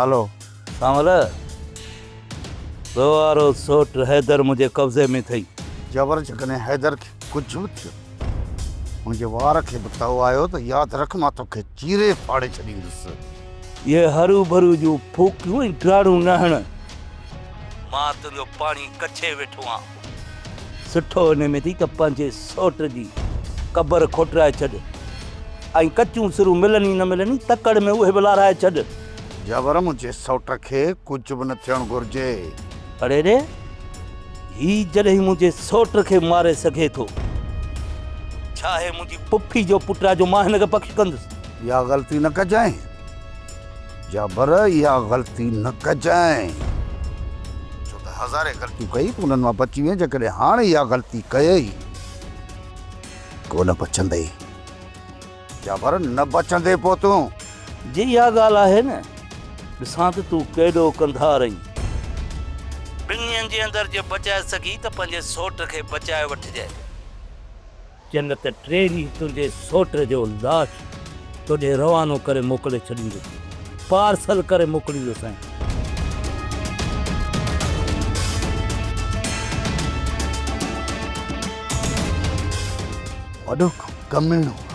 هلو. سانول، تو وارو سوٽ حيدر منهنجي قبضي ۾ اٿئي. جبر جيڪڏهن حيدر کي ڪجهه به ٿيو، منهنجي وار کي به تئو آيو ته ياد رک مان توکي چيري ڦاڙي ڇڏيندس. اهي هروڀرو جون ڦوڪيون ۽ ڊاڙون نه هڻ. مان تنهنجو پاڻي ڪڇي ويٺو آهيان. سٺو ان ۾ ٿي ته پنهنجي سوٽ جي قبر کوٽرائي ڇڏ ۽ ڪچيون سرون ملن ئي نه ملن ئي تڪڙ ۾ اهي به لارائي ڇڏ. جبر منهنجي سوٽ کي ڪجهه به نه ٿيڻ گهرجي. اڙي ري، هي جڏهن منهنجي سوٽ کي ماري سگهي ٿو، ڇا هي منهنجي پڦي جو پٽ آهي جو مان هن کي بخش ڪندس؟ اها غلطي نه ڪجانء جابر، اها غلطي نه ڪجانء. ڇو ته هزارين غلطيون ڪيئي، تون انهن مان بچي وئين، جيڪڏهن هاڻ اها غلطي ڪيئي، ڪو نه بچندين. جابر، نه بچندين پوء تون. جي اها ڳالهه آهي نه، ڏسان ته تون ڪيڏو ڪنڌار آهين. ٻن ڏينهن جي اندر جي بچائي سگهين ته پنهنجي سوٽ کي بچائي وٺجانء. جنت ٽي ڏينهن تنهنجي سوٽ جو لاش توڏي روانو ڪري موڪلي ڇڏيندس. پارسل ڪري موڪليندوسانء. وڏو ڪميڻو آهي.